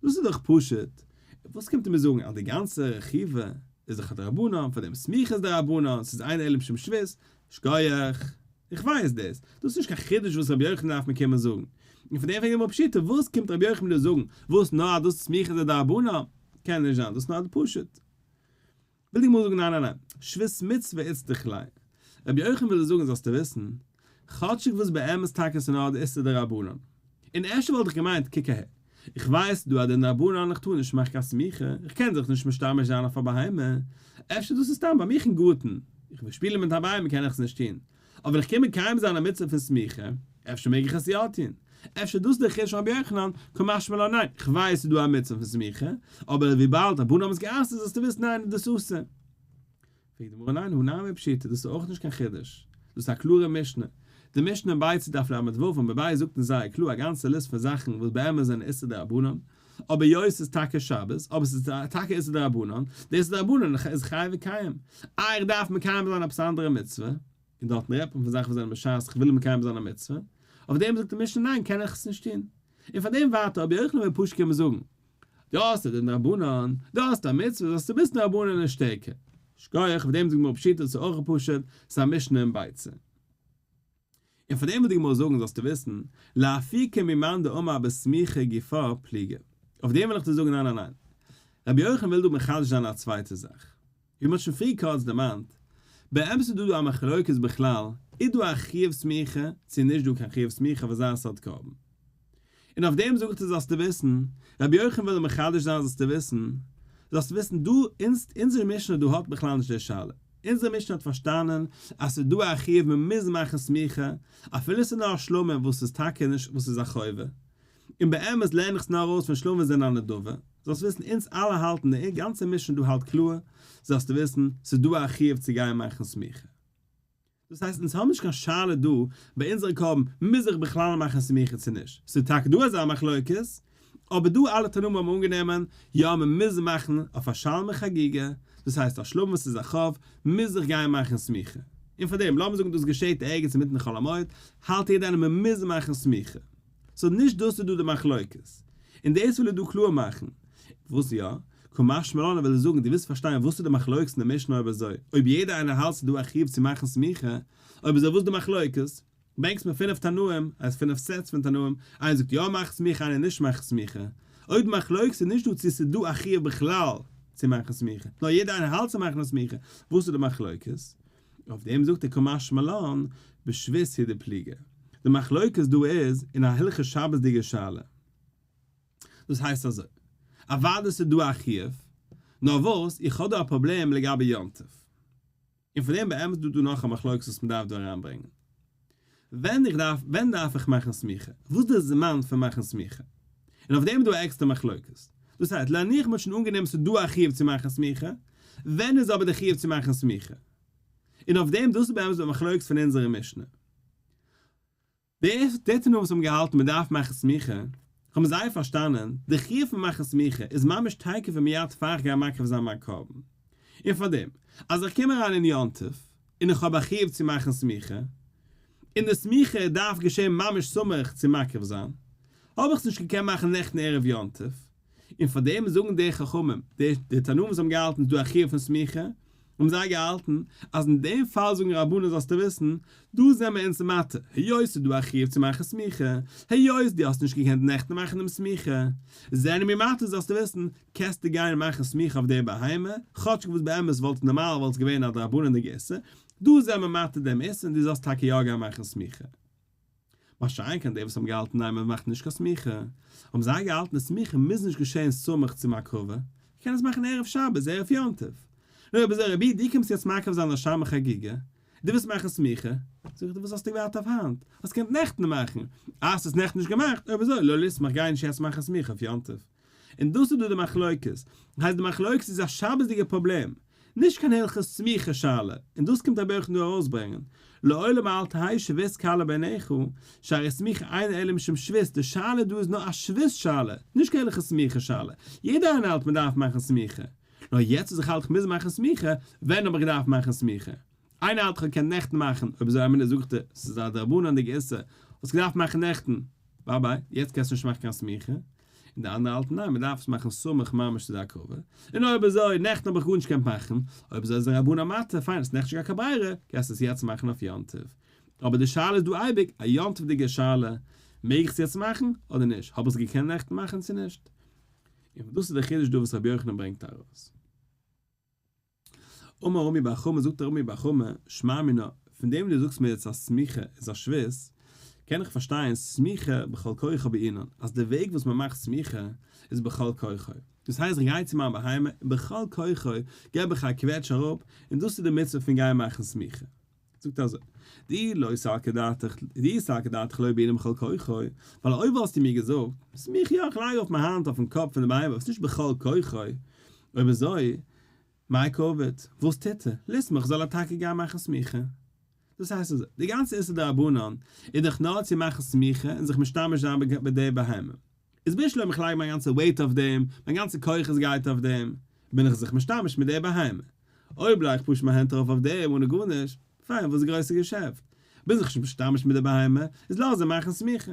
דאס איז דאך פשוט, וואס קומט ער מיר זאגן אז די גאנצע רכיבה איז דאך א דרבנן, פאר דעם סמיכה איז דרבנן, ס'איז אינו אלא משום שבות, שכוח, איך ווייס דאס, דאס איז נישט קיין חידוש וואס רבי יוחנן דארף מיר קומען זאגן, און פון דעם פרעגט די גמרא פשיטא, וואס קומט רבי יוחנן דא זאגן, וואס נאר אז דאס סמיכה איז א דרבנן, קען נישט זיין, דאס איז נאר די פשוט. וויל די גמרא זאגן ניין ניין ניין, שבות מצוה איצטריך ליה. רבי יוחנן וויל דיר זאגן זאלסטו וויסן, כאטשיג וואס באמת טאקע ס'איז נאר די איסור דרבנן. און אפשר וואלט איך געמיינט קוק אהער, איך ווייס דא א דין דרבנן איך טאר נישט מאכן קיין סמיכה, איך קען זיך נישט משתמש זיין אויף א בהמה, אפשר דאס איז סתם ביי מיך אין גארטן, איך וויל שפילן מיט א בהמה קען איך עס נישט טון, אבער ווען איך קום מקיים זיין א מצוה פון סמיכה, אפשר מעג איך עס יא טון? אפשר דאס איז דער חידוש פון רבי יוחנן, קא משמע לן ניין, איך ווייס ס'איז דא א מצוה פון סמיכה, אבער וויבאלד רבנן האבן עס גע'אסר'ט זאלסטו וויסן ניין איז דאס אסור. פרעגט די גמרא ניין הא נמי פשיטא דאס איז אויך נישט קיין חידוש, דאס איז א קלארע משנה, די משנה אין ביצה דף ל"ו עמוד ב' זאגט אונז זייער קלאר א גאנצע ליסט פון זאכן וואס באמת זענען איסור דרבנן, אבער היות ס'איז טאקע שבת, אבער ס'איז טאקע איסור דרבנן, די איסור דרבנן איז חי וקיים, איי איך דארף מקיים זיין עפעס א אנדערע מצוה, און דארטן רעדט מען פון זאכן וואס זענען בשעת איך וויל מקיים זיין א מצוה, אויף דעם זאגט די משנה ניין קען איך עס נישט טון, און פאר דעם ווייטער רבי יוחנן וועט פשוט קומען זאגן, דו האסט א דין דרבנן, דו האסט א מצוה זאלסטו וויסן דרבנן איז שטערקער. שכוח, אויף דעם זאגט גמרא פשיטא ס'איז אויך פשוט, ס'איז א משנה אין ביצה. און פאר דעם וויל די גמרא זאגן זאלסטו וויסן, לאפוקי ממאן דאמר בסמיכה גופא פליגי. אויף דעם וויל איך דיר זאגן ניין ניין ניין. רבי יוחנן וויל דא מחדש זיין א צווייטע זאך. ווי מ'האט שוין פריער קורץ דערמאנט, באמת איז דא דא א מחלוקת בכלל, איז דא א חיוב סמיכה צו נישט דא קיין חיוב סמיכה אויף אזא סארט קרבן. און אויף דעם זאגט ער זאלסטו וויסן, רבי יוחנן וויל מחדש זיין זאלסטו וויסן, זאלסטו וויסן דא אונז אונזער משנה דא האט בכלל נישט די שאלה, אונזער משנה האט פארשטאנען אז ס'איז דא א חיוב מען מוז מאכן סמיכה אפילו ס'איז נאר א שלמים וואס איז טאקע נישט וואס איז א חובה, און באמת לערן איך עס נאר ארויס פון שלמים זענען א נדבה, זאלסט וויסן אונז אלע האלטן די גאנצע משנה דא האלט קלאר, זאלסטו וויסן ס'איז דא א חיוב צו גיין מאכן סמיכה. דאס הייסט אונז האבן נישט קיין שאלה דא ביי אונזערע קרבן מוז איך בכלל מאכן סמיכה צו נישט, ס'איז טאקע דא אזא מחלוקת, אבער דא אלע תנאים האבן אנגענומען יא מען מוז מאכן אויף א שלמי חגיגה, דאס הייסט א שלמים וואס איז א חוב מוז איך גיין מאכן סמיכה, און פאר דעם לאמיר זאגן דאס געשעט ערגעץ אינמיטן חול המועד, האלט יעדער איינער מען מוז מאכן סמיכה. סאו נישט דאס איז דא די מחלוקת. און דאס וויל ער דא קלאר מאכן. וואס יא? קא משמע לן וויל ער זאגן דו ווילסט פארשטיין וואס איז די מחלוקת אין די משנה אויב אזוי אויב יעדער איינער האלט ס'איז דא א חיוב צו מאכן סמיכה אויב אזוי וואס איז די מחלוקת? ברענגסט מיר פינף תנאים, הייסט פינף sets פון תנאים, איינער זאגט יא מאך סמיכה איינער נישט מאך סמיכה, אויב די מחלוקת איז נישט דא צו ס'איז דא א חיוב בכלל צו מאכן סמיכה, נאר יעדער איינער האלט צו מאכן א סמיכה, וואס איז די מחלוקת? אויף דעם זאגט ער קא משמע לן בשבות הוא דפליגי. די מחלוקת דא איז אין א הלכות שבת'דיגע שאלה. דאס הייסט אזוי, אוודאי ס'איז דא א חיוב, נאר וואס, איך האב דא א פראבלעם לגבי יום טוב. און פון דעם באמת איז דא דא נאך א מחלוקת וואס מ'דארף דא אריינברענגען. ווען איך דארף, ווען דארף איך מאכן סמיכה? וואס איז די זמן פון מאכן סמיכה? און אויף דעם איז דא א עקסטער מחלוקת. דאס הייסט, להניח מ'האט שוין אנגענומען ס'איז דא א חיוב צו מאכן סמיכה, ווען איז אבער די חיוב צו מאכן סמיכה? און אויף דעם, דאס איז באמת די מחלוקת פון אונזערע משנה. די די תנאים וואס האבן געהאלטן מען דארף מאכן סמיכה, האבן זיי פארשטאנען, די חיוב פון מאכן סמיכה איז ממש תיכף ומיד פאר איך גיי מקריב זיין מיין קרבן. און פארדעם, אז איך קום אריין אין יום טוב, און איך האב א חיוב צו מאכן סמיכה, און די סמיכה דארף געשען ממש סמוך צו מקריב זיין, האב איך עס נישט געקענט מאכן נעכטן ערב יום טוב, און פאר דעם זאגן די חכמים, די די תנאים וואס האבן געהאלטן ס'איז דא א חיוב פון סמיכה, האבן זיי געהאלטן אז אין דעם פאל זאגן רבנן זאלסטו וויסן, דא זעמער אונז מתיר, היות ס'איז דא א חיוב צו מאכן סמיכה, היות דו האסט נישט געקענט נעכטן מאכן דעם סמיכה, זענען מיר מתיר זאלסטו וויסן, קענסטו גיין מאכן סמיכה אויף די בהמה, כאטשיג וואס באמת וואלט נארמאל וואלט עס געווען א דרבנן'דיגע איסור, דא זעמער מתיר דעם איסור און דו זאלסט טאקע יא גיין מאכן סמיכה. מה שאין כן די וואס האבן געהאלטן ניין מען מאכט נישט קיין סמיכה, האבן זיי געהאלטן די סמיכה מוז נישט געשען סמוך צום הקרבה, איך קען עס מאכן ערב שבת ערב יום טוב. נו אויב אזוי רבי דו קומסט יעצט מקריב זיין א שלמי חגיגה, דו ווילסט מאכן סמיכה, זאג איך דיר וואס האסטו געווארט אויף היינט, האסט געקענט נעכטן מאכן, אה האסט עס נעכטן נישט געמאכט, אויב אזוי לא לסמוך גיי נישט יעצט מאכן סמיכה אויף יום טוב. און דאס איז דא די מחלוקת, הייסט די מחלוקת איז א שבת'דיגע פראבלעם, נישט קיין הלכות סמיכה שאלה, און דאס קומט רבי יוחנן דא ארויסברענגען, לעולם אל תהא שבות קלה בעיניך, שהרי סמיכה אינה אלא משום שבות, די שאלה דא איז נאר א שבות שאלה, נישט קיין הלכות סמיכה שאלה, יעדער איינער האלט מען דארף מאכן סמיכה, נאר יעצט וואס איך האלט איך מוז מאכן סמיכה, ווען האב איך געדארפט מאכן סמיכה? איינער האלט איך האב געקענט נעכטן מאכן, אויב אזוי א מינוט זאגט ער, ס'איז א דרבנן'דיגע איסור, האסט געדארפט מאכן נעכטן, ביי ביי, יעצט קענסטו נישט מאכן קיין סמיכה, און די אנדערע האלטן ניין מ'דארף עס מאכן סמוך ממש צו די הקרבה, און אויב אזוי נעכטן האב איך גארנישט געקענט מאכן, אויב אזוי איז די רבנן מתיר, פיין האסט נעכטן נישט געהאט קיין ברירה, קענסט עס יעצט מאכן אויף יום טוב. אבער די שאלה איז דא אייביג א יום טוב'דיגע שאלה, מעג איך עס יעצט מאכן אדער נישט, האב איך עס געקענט נעכטן מאכן צו נישט? און דאס איז די חידוש דא וואס רבי יוחנן ברענגט ארויס. אמר רמי בר חמא, זאגט רמי בר חמא, שמע מינה, פון דעם וואס דו זאגסט מיר יעצט אז סמיכה איז א שבות, קען איך פארשטיין סמיכה בכל כוחו בעינן, אז די וועג וואס מען מאכט סמיכה איז בכל כוחו, דאס הייסט איך גיי צו מיין בהמה און בכל כוחו געב איך א קוועטש אראפ, און דאס איז די מצוה פון גיין מאכן סמיכה. זאגט אזוי, דאי לא סלקא דעתך, דאי סלקא דעתך לא בעינן בכל כוחו, ווייל אויב וואלסטו מיר געזאגט, סמיכה יא, איך לייג אויף מיין האנט אויפן קאפ פון די בהמה, אבער עס איז נישט בכל כוחו, אויב אזוי, מאי קעביד? וואס טוט ער? לסמוך זאל ער טאקע גיין מאכן סמיכה. דאס הייסט אזוי, די גאנצע איסור דרבנן איז דאך נאר צו מאכן סמיכה און זיך משתמש זיין ביי די בהמה. איז בשלמא איך לייג מיין גאנצע weight אויף דעם, מיין גאנצע כוחות גייט אויף דעם, בין איך זיך משתמש מיט די בהמה. אויב לייג איך פשוט מיין הענט ארויף אויף דעם אנע גארנישט, פיין וואס איז די גרויסע געשעפט? בין זיך נישט משתמש מיט די בהמה, איז לאז זיי מאכן סמיכה.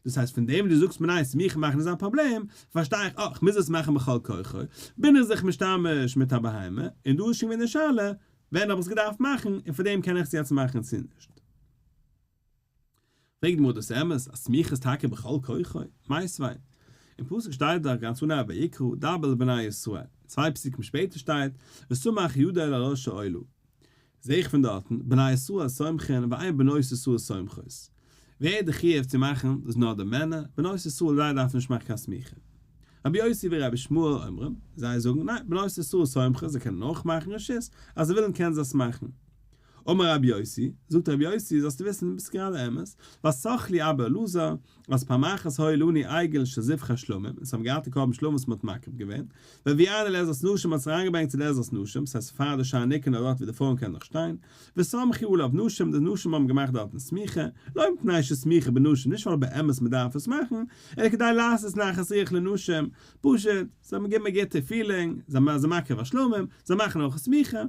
דאס הייסט פון דעם וואס דו זאגסט מיר ניין סמיכה מאכן איז א פראבלעם, פארשטיי איך אה כ'מוז עס מאכן בכל כוחו, בין איך זיך משתמש מיט א בהמה, און דא איז שוין געווען די שאלה ווען האב איך עס געדארפט מאכן און פאר דעם קען איך עס יעצט מאכן צו נישט. פרעגט די גמרא דאס אמת אז סמיכה איז טאקע בכל כוחו? מיתיבי, אין פסוק שטייט דאך גאנץ אנהייב ויקרא דבר אל בני ישראל, צוויי פסוקים שפעטער שטייט וסמך ידו על ראש העולה, זעה איך פון דארטן, בני ישראל סומכין ואין בנות ישראל סומכות. ווער האט די חיוב צו מאכן, דאס נאר די מענער, בנות ישראל זיי דארפן נישט מאכן קיין סמיכה. רבי יוסי ורבי ישמעאל אומרים, זיי זאגן, ניין, בנות ישראל סומכות, זיי קענען אויך מאכן רשות, אז זיי ווילן קענען זיי עס מאכן. אמר רבי יוסי, זאגט רבי יוסי, זאלסטו וויסן, ביסט גראדע אמת, וסח לי אבא אלעזר, אז פעם אחת היה לנו עגל של זבחי שלמים, אונז האבן געהאט א קרבן שלמים וואס מען האט מקריב געווען, והביאנו לעזרת נשים מ'האט עס אריינגעברענגט צו די עזרת נשים, ס'הייסט פאר די שער ניקנור דארט ווי די פרויען קענען נאך שטיין, וסמכו עליו נשים, די נשים האבן געמאכט דארטן סמיכה, לא מפני שסמיכה בנשים, נישט ווייל באמת מען דארף עס מאכן, אלא כדי לעשות נחת רוח לנשים, פשוט, זיי האבן געגעבן א גוטע feeling, זיי זענען מקריב א שלמים, זיי מאכן אויך סמיכה,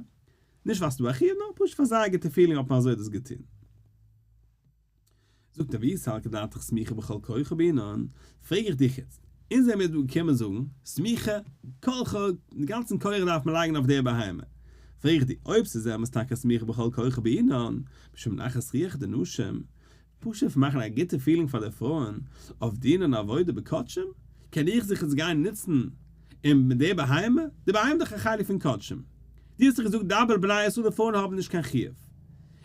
נישט ווייל ס'דא א חיוב, נאר פשוט פאר זייער גוטע feeling האט מען אזוי דאס געטון. זאגט ער ואי סלקא דעתך סמיכה בכל כוחו בעינן, פרעג איך דיך איצט, אונז זעמיר דא געקומען זאגן, סמיכה, כל כ, די גאנצן כח דארף מען לייגן אויף די בהמה, פרעג איך דיר, אויב ס'איז אמת טאקע סמיכה בכל כוחו בעינן, משום נחת רוח דנשים. פשוט פון מאכן א גוטע feeling פאר די פרויען אויף דינען עבודה בקדשים, קען איך זיך יעצט גיין נוצן און מיט די בהמה? די בהמה איז דאך א חלק פון קדשים. דו האסט דאך געזאגט דבר בני ישראל די פרויען האבן נישט קיין חיוב.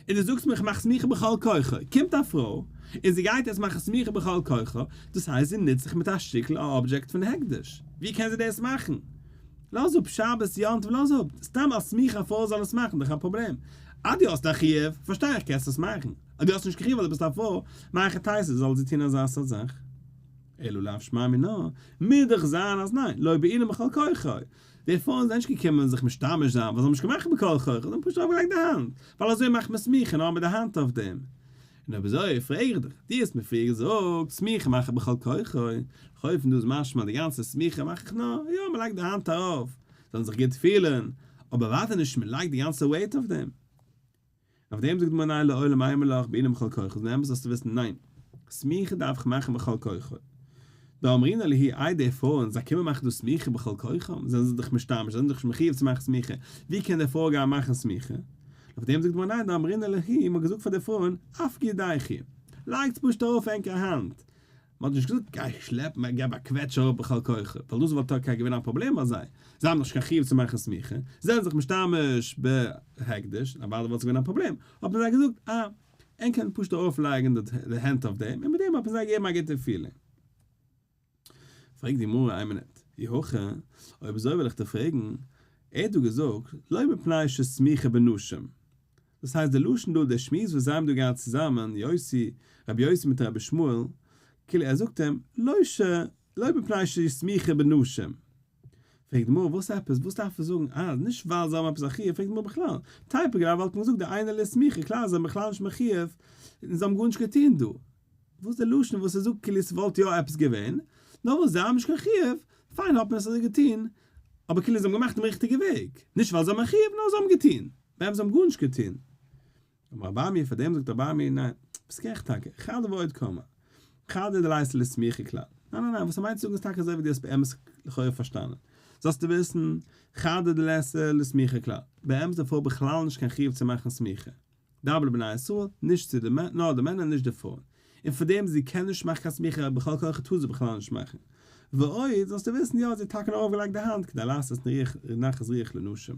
און דו זאגסט מיר איך מאך סמיכה בכל כוחו. קומט א פרוי און זי גייט יעצט מאכן סמיכה בכל כוחו, דאס הייסט זי נוצט זיך מיט א שטיקל א object פון הקדש. ווי קען זי דאס מאכן? לאז אפ שבת יום טוב לאז אפ, סתם א סמיכה א פרוי זאל עס מאכן דאך א פראבלעם. אז דו האסט א חיוב, פארשטיי איך קענסט עס מאכן. אז דו האסט נישט קיין חיוב ווייל דו ביסט א פרוי, מהיכי תיתי זאל זי טון אזא סארט זאך? אלא לאו שמע מינה, מוז דאך זיין אז ניין, לא בעינן בכל כוחו. די פרויען זענען נישט געקומען זיך משתמש זיין ווייל זיי האבן נישט געמאכט בכל כוחו, זיי האבן פשוט ארויפגעלייגט די האנט, ווייל אזוי מאכט מען סמיכה נאר מיט די האנט אויף דעם. און אויב אזוי פרעג איך דיך, דו האסט מיר פריער געזאגט סמיכה מאך איך בכל כוחו, לכאו' פון דא איז משמע די גאנצע סמיכה מאך איך נאר, יא מען לייגט די האנט ארויף, זאלן זיך גוט פילן, אבער ווייטער נישט מען לייגט די גאנצע weight אויף דעם. אויף דעם זאגט די גמרא ניין לעולם אימא לך בעינן בכל כוחו, איז אמת זאלסטו וויסן ניין, סמיכה דארף איך מאכן בכל כוחו. דאמרינן להו איי די פרויען זיי קומען מאכן דא סמיכה בכל כוחם, זענען זיי דאך משתמש, זיי זענען דאך נישט מחיוב צו מאכן סמיכה, ווי קען די פרוי גיין מאכן סמיכה? אויף דעם זאגט די גמרא ניין דאמרינן להו, מ'האט געזאגט פאר די פרויען אפקו ידייכו, לייגטס פשוט ארויף ענקער האנט, מען האט נישט געזאגט גיי שלעפ מען געב א קוועטש אראפ בכל כוחו, ווייל דאס וואלט טאקע געווען א פראבלעם ביי זיי, זיי האבן דאך נישט קיין חיוב צו מאכן סמיכה, זיי זענען זיך משתמש בהקדש, אוודאי וואלט עס געווען א פראבלעם, האט מען זיי געזאגט אה, ענק קענען פשוט ארויפלייגן די הענט אויף דעם, און מיט דעם האט מען זיי געגעבן א גוטע feeling. פרעגט די גמרא איין מינוט, אי הכי, אויב אזוי וויל איך דיר פרעגן, ער האט דא געזאגט לא מפני שסמיכה בנשים, דאס הייסט די לשון דא, די שמועס וואס זיי האבן דא געהאט צוזאמען, יוסי, רבי יוסי מיט רבי ישמעאל, כאילו ער זאגט אים, לא ש לא מפני שסמיכה בנשים. פרעגט די גמרא וואס עפעס, וואס דארף ער זאגן אז נישט ווייל זיי האבן עפעס א חיוב, פרעגט די גמרא בכלל, תיפוק ליה וואלט מען געזאגט דאינה לסמיכה, כלל זיי זענען בכלל נישט מחיוב, און זיי האבן גארנישט געטון דא. וואס די לשון וואס ער זאגט כאילו ס'וואלט יא עפעס געווען, נאר וואס זיי האבן נישט קיין חיוב, פיין האט מען עס אזוי געטון, אבער כאילו זיי האבן געמאכט דעם ריכטיגע וועג, נישט ווייל זיי האבן א חיוב נאר זיי האבן געטון, באמת זיי האבן גארנישט געטון. אמר רבי אמי, פאר דעם זאגט רבי אמי, ניין, ביסט גערעכט טאקע, חדא ועוד קאמר, חדא דליתא לסמיכה כלל, ניין ניין ניין, וואס ער מיינט צו זאגן איז טאקע אזוי ווי דו האסט באמת לכאורה פארשטאנען, זאלסטו וויסן, חדא דליתא לסמיכה כלל, באמת איז די פרוי בכלל נישט קיין חיוב צו מאכן סמיכה, דבר לבני ישראל, נישט צו די נאר די מענער נישט די פרויען, און פאר דעם זי קען נישט מאכן קיין סמיכה בכל כוחה טאר זי בכלל נישט מאכן, ועוד זאלסטו וויסן יא זי האט טאקע נאר ארויפגעלייגט די האנט כדי לעשות נחת רוח לנשים,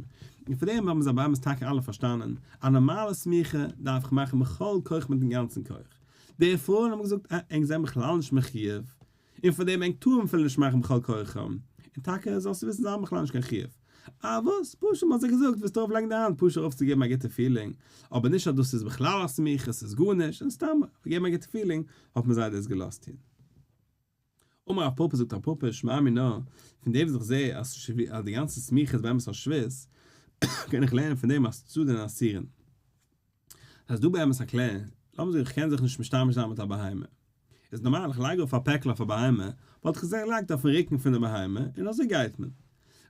און פאר דעם האבן זיי באמת טאקע אלע פארשטאנען, א נארמאלע סמיכה דארף איך מאכן בכל כח מיטן גאנצן כח, די פרויען האבן געזאגט אה ענק זענען בכלל נישט מחיוב, און פאר דעם ענק טארן אפילו נישט מאכן בכל כוחם, און טאקע זאלסטו וויסן זיי האבן בכלל נישט קיין חיוב. אה וואס? פשוט מ'האט זיי געזאגט וועסטו ארויף לייגן די האנט פשוט ארויף צו געבן א גוטע feeling, אבער נישט אז דאס איז בכלל א סמיכה, ס'איז גארנישט, און סתם געבן א גוטע feeling האט מען זיי דאס געלאזט טון. אמר רב פפא זאגט רב פפא שמע מינה, פון דעם וואס איך זע אז די גאנצע סמיכה איז באמת א שבות, קען איך לערנען פון דעם אז צדדין אסורין. סאיז דא באמת א קלער, לאמיר זאגן איך קען זיך נישט משתמש זיין מיט א בהמה, איז נארמאל איך לייג ארויף א פעקל אויף א בהמה, וואלט איך עס געלייגט אויפן רוקן פון די בהמה און אזוי גייט מען.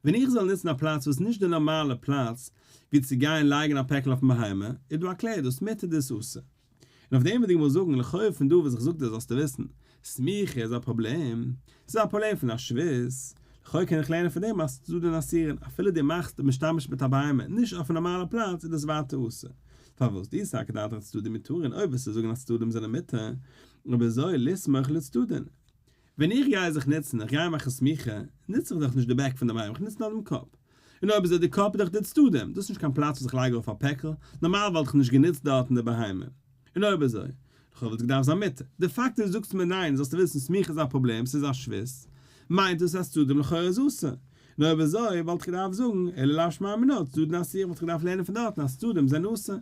ווען איך זאל נוצן א פלאץ וואס איז נישט די נארמאלע פלאץ ווי צו גיין לייגן א פעקל אויפן בהמה, איז דא א קלער דאס מותר דאס אסור. און אויף דעם וועט די גמרא זאגן, לכאו' פון דא וואס איך זאג דיר זאלסטו וויסן, סמיכה איז א פראבלעם, ס'איז א פראבלעם פון א שבות, לכאו' קען איך לערנען פון דעם אז צדדין אסורין, אפילו דו מאכסט משתמש מיט א בהמה נישט אויפן נארמאלע פלאץ איז דאס ווייטער אסור. פארוואס דאי סלקא דעתך צדדים מותרין, אויב וועסטו זאגן אז צדדים זענען מותר, אויב אזוי לסמוך לצדדין. ווען איך גיי זיך נוצן, איך גיי מאכן סמיכה, נוץ איך דאך נישט די back פון די בהמה, איך נוץ נאר דעם קאפ. און אויב אזוי די קאפ איז דאך די צדדים, דאס איז נישט קיין פלאץ וואס איך לייג ארויף א פעקל, נארמאל וואלט איך נישט גענוצט דארטן די בהמה. און אויב אזוי, לכאו' וואלט געדארפט זיין מותר. די פאקט איז זאגסט מיר ניין, זאלסטו וויסן סמיכה איז א פראבלעם, ס'איז א שבות, מיינט דאס אז צדדים לכאורה איז אסור. און אויב אזוי וואלט איך געדארפט זאגן, אלא לאו שמע מינה, צדדין אסורין וואלט איך געדארפט לערנען פון דארטן אז צדדים זענען אסור.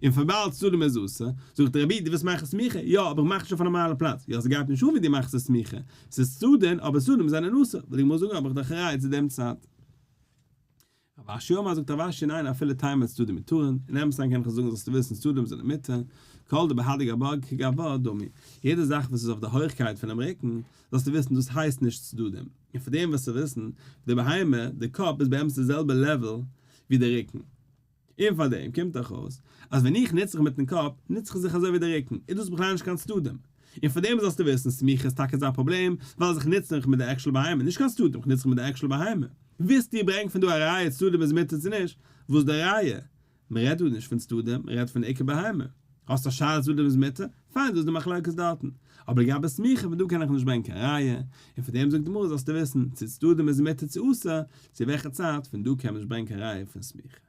און וויבאלד צדדים איז אסור, זאגט דער רבי, דו ווילסט מאכן סמיכה? יא, אבער איך מאך נישט אויף א נארמאלע פלאץ. יא, ס'גייט נישט אן ווי דו מאכסט די סמיכה. ס'איז צדדין, אבער צדדים זענען אסור. וועט די גמרא זאגן, האב איך דאך א ראיה צו דעם צד. רב אשי אמר זאגט רב אשי ניין אפילו תימא צדדים מותרין, אין אמת'ן קען איך זאגן זאלסטו וויסן צדדים זענען מותר, כל דבהדי גבה כגבה דמי, יעדע זאך וואס איז אויף די הויכקייט פונעם רוקן, זאלסטו וויסן דאס הייסט נישט צדדים, און פון דעם וועסטו וויסן, די בהמה, די קאפ איז באמת די זעלבע level ווי די רוקן. און פאר דעם קומט דאך אויס אז ווען איך נוץ זיך מיטן קאפ, נוץ איך זיך אזוי ווי די רוקן, איז דאס בכלל נישט קיין צדדים. און פאר דעם זאלסטו וויסן, סמיכה איז טאקע אזא פראבלעם, ווייל זיך נוץ איך מיט די actual בהמה, נישט קיין צדדים, איך נוץ זיך מיט די actual בהמה. ווילסטו ברענגן פון דא א ראיה צדדים איז מותר צו נישט? וואס די ראיה? מען רעדט דא נישט פון צדדים, מען רעדט פון עיקר בהמה. האסט א שאלה צו אדם איז מותר? פיין דאס איז די מחלוקת דארטן. אבער לגבי סמיכה פון דא קען איך נישט ברענגען קיין ראיה, און פון דעם זאגט די גמרא זאלסטו וויסן צו צדדים איז מותר צו אסור, צו וועלכע צד, פון דא קען מען נישט ברענגען קיין ראיה פון סמיכה.